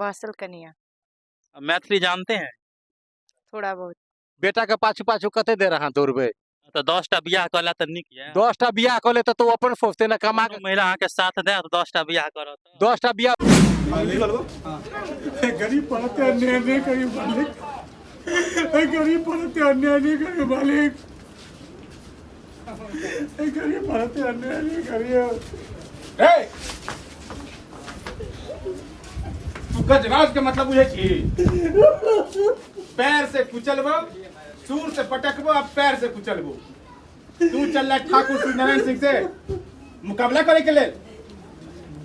बहसल कनिया। मैथिली जानते हैं? थोड़ा बहुत। बेटा के पाछू पाछू कते देर अहाँ दौड़बै? तऽ 10टा बियाह कऽ ले तऽ नीक यऽ। 10टा बियाह कऽ ले तऽ ओ अपन सोचते ने कमा कोनो महिला अहाँके साथ दे तऽ 10टा बियाह करत। 10टा बियाह। गरीब पर अन्याय नहीं करी मालिक, गरीब पर अन्याय नहीं करी मालिक, गरीब पर अन्याय नहीं करिए। रे तू गजराज के मतलब बुझे छी? पैर से कुचलबो, सूर से पटकबो, अब पैर से कुचलबो। तू चल ठाकुर श्री नारायण सिंह से मुकाबला करे के लेल।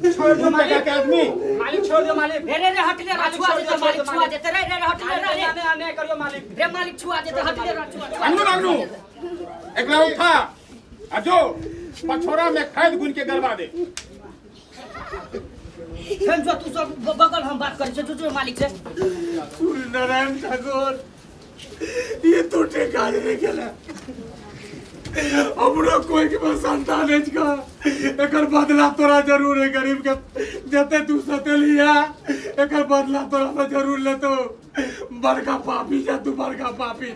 छोड़ दो मालिक के आदमी। मालिक छोड़ दो मालिक। रे रे रे हट ले छुआ देते मालिक, छुआ देते रे रे हट ले रे। आने आने करियो मालिक। रे मालिक छुआ देते, हट ले रे छुआ। अंगू अंगू एकरा उठा आ जो पछोरा में खैद गुन के गरबा दे। फेन जो तू सब बगल हम बात करै छी, जो मालिक से। सूर्य नारायण ठाकुर ये तो ठेका नहीं केला। हमरो कोई के पास संतान है का, एकर बदला तोरा जरूर है। गरीब के जते तू सतेलिया एकर बदला तोरा से जरूर लेतो। बड़का पापी जा तू, बड़का पापी,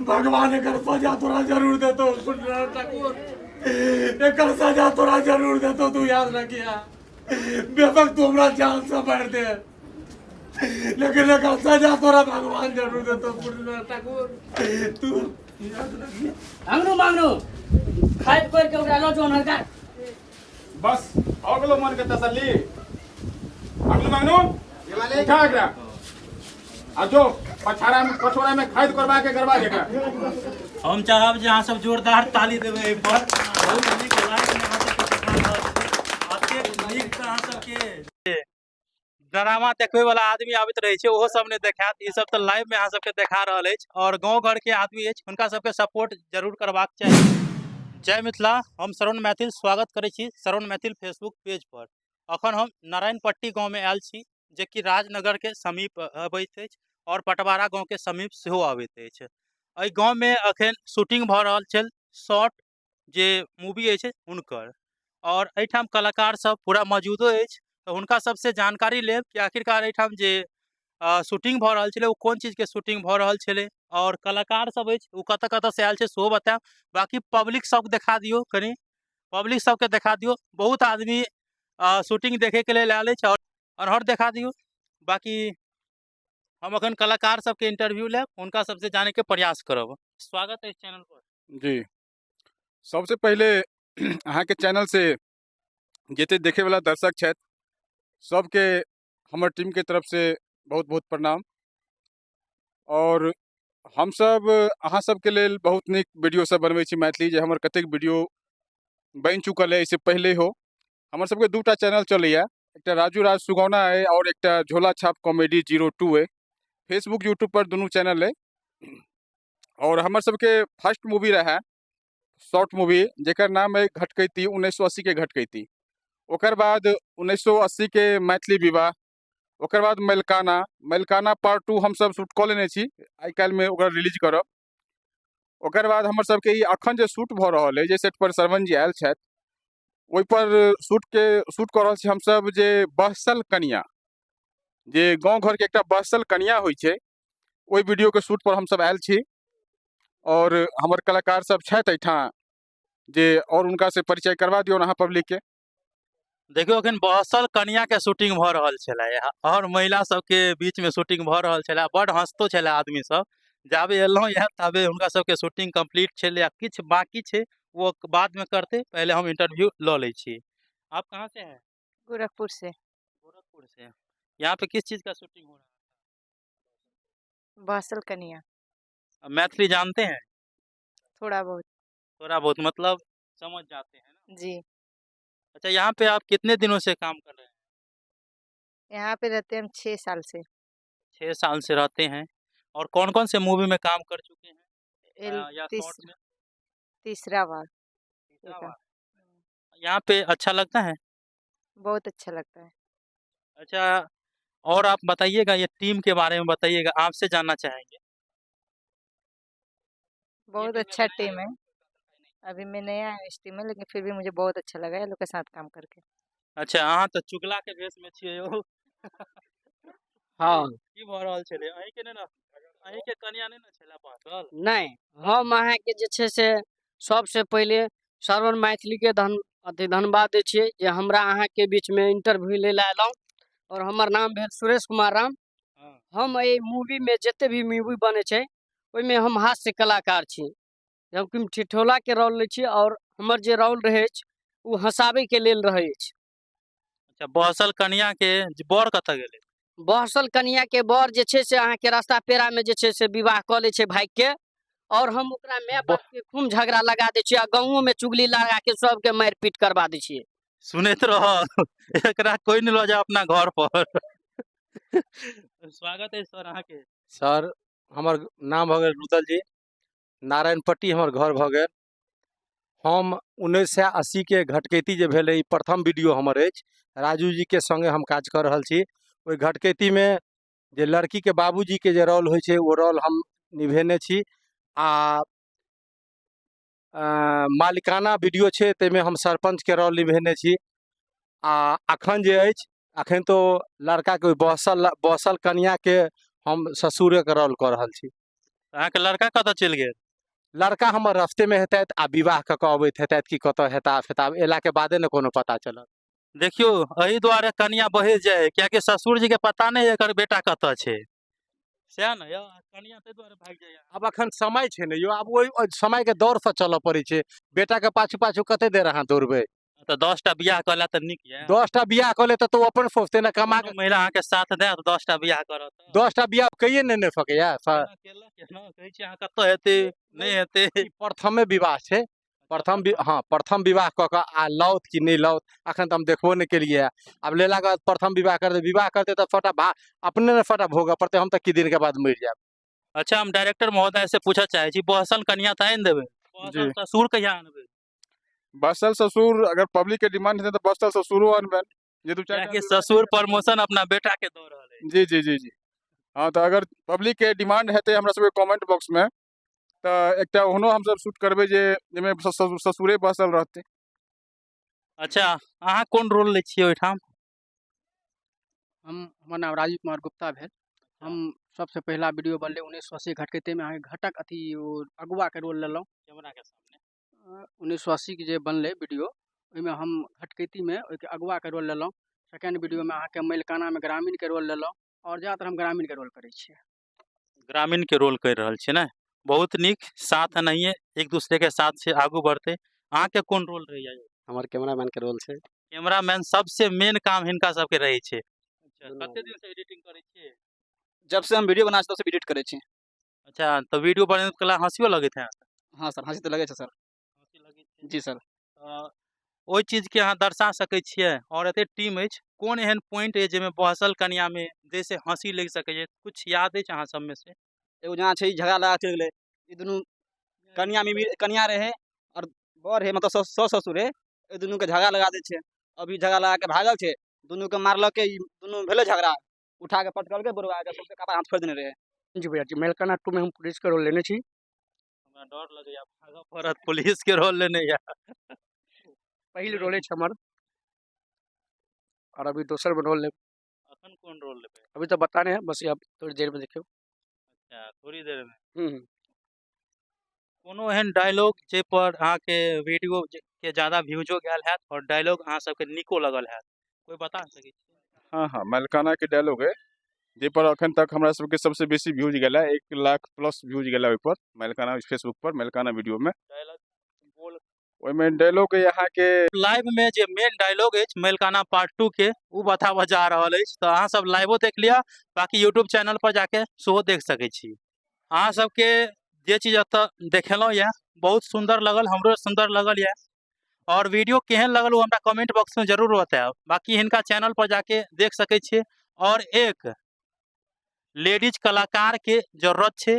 भगवान एकर सजा तोरा जरूर देतो। सूर्य नारायण ठाकुर एकर सजा तोरा जरूर देतो, तू याद रखिया। बेशक तू हमरा जान से मार दे, लेकिन एकर सजा तोरा भगवान जरूर देतो। सूर्य नारायण ठाकुर तू याद रखिया। अंगनू मांगनू खाइब कर के ओकरा ल जो हनका। बस हो गेलो मन के तसल्ली। अंगनू मांगनू उठा एकरा आ जो पछाड़ा में पछोड़ा में खैद करवा के गरबा देगा। हम चाहब जे अहाँ सब जोरदार ताली देबै एहि पर। बहुत नीक लाइव में अहाँ सबके देखा रहल छी। अतेक नीक तऽ अहाँ सबके ड्रामा देखबै वाला आदमी आबैत रहै छै, ओहो सब नहि देखायत। ई सब तऽ लाइव में अहाँ सबके देखा रहल अछि। और गाँव घर के आदमी अछि, हुनका सबके सपोर्ट जरूर करबाक चाही। जय मिथिला, हम श्रवण मैथिल स्वागत करै छी श्रवण मैथिल फेसबुक पेज पर। अखन हम नारायणपट्टी गाँव में आयल छी, जेकि राजनगर के समीप अबैत अछि और पटवारा गाँव के समीप सेहो अबैत अछि। एहि गाँव में अखन शूटिंग भऽ रहल छल शॉर्ट जे मूवी अछि हुनकर, और एहिठाम कलाकार सब पूरा मौजूदो अछि। तऽ हुनका सबसे जानकारी लेब कि आखिरकार एहिठाम जे शूटिंग भऽ रहल छलै ओ कोन चीजके शूटिंग भऽ रहल छलै, और कलाकार सब अछि ओ कतऽ कतऽ से आयल छै सेहो बतायब। बाकी पब्लिक सबके देखा दियौ, कनि पब्लिक सबके देखा दियौ। बहुत आदमी शूटिंग देखैके लेल आयल अछि और अनहर देखा दियौ। बाकी हम अखन कलाकार सबके इंटरव्यू लेब, हुनका सबसे जानैके प्रयास करब। स्वागत है चैनल पर। जी, सबसे पहले अहाँके चैनल से जते देखे वाला दर्शक छथि सबके हमर टीम के तरफ से बहुत बहुत प्रणाम। और हमसब अहाँ सबके लेल बहुत नीक वीडियो सब बनबै छी मैथिली, जे हमर कतेक वीडियो बनि चुकल है एहिसँ पहिले हो। हमर सबके दूटा चैनल चलैया, एकटा राजू राज सुगौना है और एकटा झोला छाप कॉमेडी 02 है। फेसबुक यूट्यूब पर दुनू चैनल है। और हमर सबके फर्स्ट मूवी रहे शॉर्ट मूवी, जेकर नाम है घटकैती, 1980 के घटकैती। ओकर बाद 1980 के मैथिली विवाह, ओकर बाद मलकाना, मलकाना पार्ट 2 हमसब शूट कऽ लेने छी, आइ काल्हिमे ओकरा रिलीज करब। ओकर बाद हमर सबके ई अखन जे शूट भऽ रहल अइ, जे सेट पर श्रवण जी आयल छथि, ओहिपर शूट कऽ रहल छी हमसब जे बहसल कनिया, जे गाँव घरके एकटा बहसल कनिया होइ छै, ओहि वीडियोके शूट पर हमसब आयल छी। और हमर कलाकार सब छथि एहिठाम जे, और हुनका से परिचय करवा दियौ अहाँ पब्लिक के। देखियौ अखन बहसल कनिया के शूटिंग भऽ रहल छलै और महिला सबके बीच में शूटिंग भऽ रहल छलै। बड हंसतो छलै आदमी सब। जाबे एलहुँ यहाँ ताबे हुनका सबके शूटिंग कम्प्लीट छलै, किछु बाकी छै वो बाद में करते, पहले हम इंटरव्यू लऽ लै छी। आप कहाँ से हैं? गोरखपुर से। गोरखपुर से। यहाँ पे किस चीज का शूटिंग हो रहा है? बहसल कनिया। मैथिली जानते हैं? थोड़ा बहुत। थोड़ा बहुत मतलब समझ जाते हैं ना? जी। अच्छा, यहाँ पे आप कितने दिनों से काम कर रहे हैं? यहाँ पे रहते हैं हम 6 साल से। 6 साल से रहते हैं। और कौन-कौन से मूवी में काम कर चुके हैं? या शॉर्ट में? तीसरा बार। तीसरा बार। यहाँ पे अच्छा लगता है? बहुत अच्छा लगता है। अच्छा, और आप बताइएगा, ये टीम के बारे में बताइएगा, आपसे जानना चाहेंगे। बहुत अच्छा टीम है। अभी मैं नया हूँ इस टीम में, लेकिन फिर भी मुझे बहुत अच्छा लगा है लोग के साथ काम करके। अच्छा, अहाँ तो चुगला के भेष में छियै यौ। हँ। की भऽ रहल छलै? अहींके नहि ने, अहींके कनिया नहि ने छलै बहसल? नहि, हम अहाँके जे छै से सबसँ पहिले श्रवण मैथिलीके धन अथी धन्यवाद दै छियै जे हमरा अहाँके बीचमे इंटरव्यू लै लए अयलहुँ। आओर हमर नाम भेल सुरेश कुमार राम। हम एहि मूवीमे जते भी मूवी बनै छै ओहिमे हम हास्य कलाकार छी, जबकि हम ठिठोलाके रोल लै छी आओर हमर जे रोल रहै अछि ओ हँसाबैके लेल रहै अछि। अच्छा, बहसल कनिया के बर कतऽ गेलै? बहसल कनियाके बर जे छै से अहाँके रास्ता पेरामे जे छै से विवाह कऽ लै छै भागिके, आओर हम ओकरा माय बापके खूब झगड़ा लगा दै छियै आ गाँवोमे चुगली लगाके सबके मारि पीट करबा दै छियै। सुनैत रह, एकरा कोइ नहि लऽ जाय अपना घर पर। स्वागत है सर अहाँके। सर, हमर नाम भऽ गेल रुदल जी, नारायणपट्टी हमर घर भऽ गेल। हम 1980के घटकैती जे भेलै, ई प्रथम वीडियो हमर अछि। राजू जीके सङ्गे हम काज कऽ रहल छी। ओहि घटकैतीमे जे लड़कीके बाबूजीके जे रोल होइ छै ओ रोल हम निभेने छी। आ मालिकाना वीडियो छै ताहिमे हम सरपञ्चके रोल निभेने छी। आ अखन जे अछि, अखन तो लड़काके ओहि बहसल बहसल कनियाके हम ससुरेके रोल कऽ रहल छी। अहाँके लड़का कतऽ चलि गेल? लड़का हमर रस्तेमे हेतथि आ विवाह कऽ कऽ अबैत हेतथि कि कतऽ हेता फेता, अयलाके बादे ने कोनो पता चलत। देखियौ, एहि दुआरे कनिया बहसि जाइ है, कियाकि ससुर जी के पता नहि एकर बेटा कतऽ छै, सएह ने यौ? कनिया ताहि दुआरे भागि जाइए। आब अखन समय छै ने यौ, आब ओहि समयके दौड़सँ चलऽ पड़ै छै। बेटाके पाछू पाछू कते देर अहाँ दौड़बै? तऽ 10टा बियाह कऽ लेत तऽ नीक यऽ। 10टा बियाह कऽ लेत तऽ ओ अपन सोचतै ने कमा कोनो महिला अहाँके साथ देत 10टा बियाह करत? 10टा बियाह कहिये नहि ने सकैया सर। केना केना कहै छी अहाँ? कतऽ हेतै, नहि हेतै? ई प्रथमे विवाह छै, प्रथम हँ, प्रथम विवाह कऽ कऽ आ लाउत कि नहि लाउत अखन तऽ हम देखबो नहि केलियै। आब लेलाके बाद प्रथम विवाह करतै, विवाह करतै तऽ सभटा भा अपने ने सभटा भोगऽ पड़तै, हम तऽ किछु दिनके बाद मरि जायब। अच्छा, हम डायरेक्टर महोदय से पूछऽ चाहै छी, बहसल कनिया तऽ आनि देबै, बहसल ससुर कहिया आनबै? बसल ससुर अगर पब्लिक के डिमांड हेतै तऽ बसल ससुरो अनबनि, जे दू चारि कियाकि ससुर प्रमोशन अपना बेटा के दऽ रहल अछि। जी जी जी जी हँ, तऽ अगर पब्लिक के डिमांड हेतै हमरा सबके कमेंट बॉक्स मे तऽ एकटा ओहनो हमसब शूट करबै जे जाहिमे ससुरे बसल रहतै। अच्छा, अहाँ कोन रोल लै छियै ओहिठाम? हमर नाम राजीव कुमार गुप्ता भेल। हम सबसँ पहिला वीडियो बनलै 1980 घटकैतेमे अहाँके घटक अथी ओ अगुआके रोल लेलहुँ। कैमरा के सामने। 1980के जे बनलै वीडियो ओहिमे हम घटकैतीमे ओहिके अगुआके रोल लेलहुँ। सेकेंड वीडियोमे अहाँके मलिकानामे ग्रामीणके रोल लेलहुँ आओर ज्यादातर हम ग्रामीणके रोल करै छियै। ग्रामीण के रोल करि रहल छियै ने? बहुत नीक। साथ नहिये एक दूसरे के साथ से आगू बढ़तै। अहाँके कोन रोल रहैया? हमर कैमरामैन के रोल छै। कैमरामैन सबसे मेन काम हिनका सबके रहै छै। अच्छा, कते दिन से एडिटिंग करै छियै? जब से हम वीडियो बना तब से एडिट करै छी। अच्छा, तऽ वीडियो बनबैत कला हँसियो लगैत हैत? हँ सर, हँसी तऽ लगै छै सर। हँसी लगै छै? जी सर। तऽ ओहि चीजके अहाँ दर्शा सकै छियै? आओर एते टीम अछि, कोन एहन पॉइंट अछि जाहिमे बहसल कनियामे जाहिसँ हँसी लागि सकैए? किछु याद अछि अहाँ सबमे से? एगो जहाँ छै झगड़ा लगा चलि गेलै, ई दुनू कनिया मिमी कनिया रहै आओर बर है, मतलब साउस ससुर है, एहि दुनूके झगड़ा लगा दै छै। अभी झगड़ा लगा के भागल छै, दुनूके मारलकै, ई दुनू भेलै झगड़ा, उठा के पटकलकै बुढ़वा के, सबके कपार हाथ फोड़ि देने रहै। जी भैया जी, मेलकाना 2 में हम पुलिस के रोल लेने छी। हमरा डर लगैया, भागऽ पड़त, पुलिस के रोल लेने या। पहिल रोल अछि हमर और अभी दोसर में रोल लेब। अखन कोन रोल लेबै? अभी तो बता रहे हैं, बस अब थोड़ी देर में देखियौ। अच्छा, थोड़ी देर में। कोनो एहन डायलॉग जाहि पर अहाँके वीडियो के ज्यादा व्यूजो गेल हैत और डायलॉग अहाँ सबके नीको लगल हैत, कोइ बता सकै छी? हँ हँ, मलकाना के डायलॉग है जाहिपर अखन तक हमरा सबके सबसँ बेसी व्यूज गेला, 1 लाख प्लस व्यूज गेला ओहिपर, मलकाना फेसबुक पर मलकाना वीडियोमे। डायलॉग बोल। ओहिमे डायलॉग अइ अहाँके लाइव में जे मेन डायलॉग अछि मलिकाना पार्ट 2 के ओ बताबऽ जा रहल अछि, तऽ अहाँ सब लाइवो देख लिअ, बाकी यूट्यूब चैनल पर जाके सेहो देख सकै छी। अहाँ सबके जे चीज एतऽ देखेलहुँ यऽ बहुत सुन्दर लगल, हमरो सुन्दर लगल यऽ। और वीडियो केहन लगल ओ हमरा कमेंट बॉक्स में जरूर बतायब। बाकी हिनका चैनल पर जाके देख सकै छियै। और एक लेडीज कलाकार के जरूरत छै,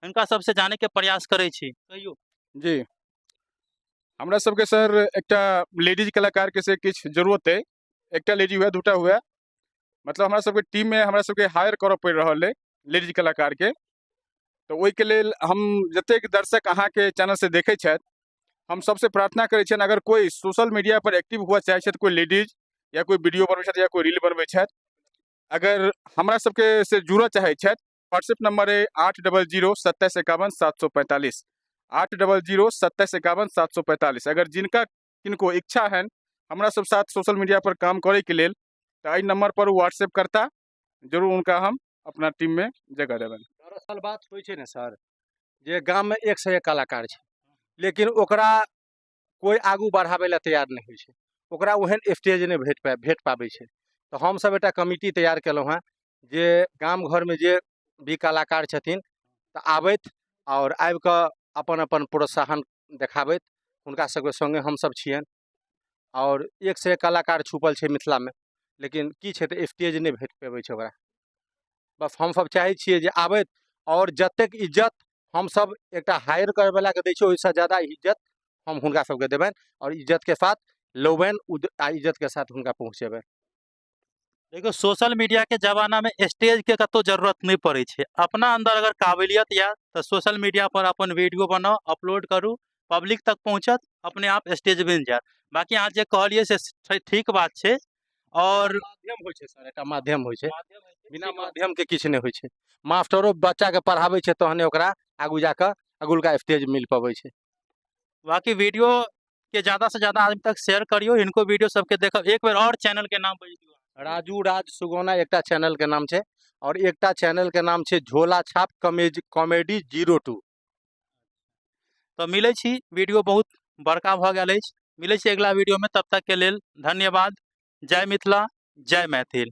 हिनका सबसे जाने के प्रयास करै छी। कहियौ। जी, हमरा सबके सर एकटा लेडीज कलाकार के से किछु जरूरत अइ, एकटा लेडीज हुए दूटा हुए, मतलब हमरा सबके टीम में हमरा सबके हायर करऽ पड़ि रहल अइ लेडीज कलाकार के। तऽ ओहिके लेल हम जतेक दर्शक अहाँके चैनल से देखै छथि, हम सबसे प्रार्थना करै छियनि, अगर कोइ सोशल मीडिया पर एक्टिव हुअ चाहै छथि, कोइ लेडीज या कोइ वीडियो बनबै छथि या कोइ रील बनबै छथि, अगर हमरा सबके से जुड़ऽ चाहै छथि, व्हाट्सएप नंबर अइ 800 27 51 745, 800 27 51 745। अगर जिनका किनको इच्छा हैन हमरा सब साथ सोशल मीडिया पर काम करैके लेल, तऽ एहि नंबर पर व्हाट्सएप करता जरूर, हुनका हम अपना टीममे जगह देबनि। दरअसल बात होइ छै ने सर, जे गाममे एकसँ एक कलाकार छै, लेकिन ओकरा कोइ आगू बढ़ाबै लए तैयार नहि होइ छै, ओकरा ओहन स्टेज नहि भेट पाबै छै। तऽ हमसब एकटा कमिटी तैयार केलहुँ हेँ जे गाम घरमे जे भी कलाकार छथिन तऽ आबथि आओर आबि कऽ अपन अपन प्रोत्साहन देखाबथि। हुनका सबके सङ्गे हमसब छियनि आओर एकसँ एक कलाकार छुपल छै मिथिलामे, लेकिन की छै तऽ स्टेज नहि भेट पबै छै ओकरा। बस हमसब चाहै छियै जे आबथि आओर जतेक इज्जत हमसब एकटा हायर करैवलाके दै छियै, ओहिसँ ज्यादा इज्जत हम हुनका सबके देबनि आओर इज्जतके साथ लेबनि आ इज्जतके साथ हुनका पहुँचेबनि। देखियौ, सोशल मीडिया के जमाना में स्टेज के कतौ जरूरत नहीं पड़ै छै। अपना अंदर अगर काबिलियत या तऽ सोशल मीडिया पर अपन वीडियो बनाउ, अपलोड करू, पब्लिक तक पहुँचत, अपने आप स्टेज बनि जायत। बाकी अहाँ जे कहलियै से ठीक बात छै आओर माध्यम होइ छै सर, एकटा माध्यम होइ छै। बिना माध्यमके किछु नहि होइ छै। मास्टरो बच्चाके पढ़ाबै छै तहने ओकरा आगू जाकऽ अगुलका स्टेज मिल पबै छै। बाकी वीडियो के ज्यादा से ज्यादा आदमी तक शेयर करियो, इनको वीडियो सबके देखब। एक बेर और चैनल के नाम बता दियौ। राजू राज सुगौना एकटा चैनलके नाम छै आओर एकटा चैनलके नाम छै झोला छाप कॉमेडी 02। तऽ मिलै छी, वीडियो बहुत बड़का भऽ गेल अछि। मिलै छी अगिला वीडियोमे, तब तकके लेल धन्यवाद। जय मिथिला, जय मैथिल।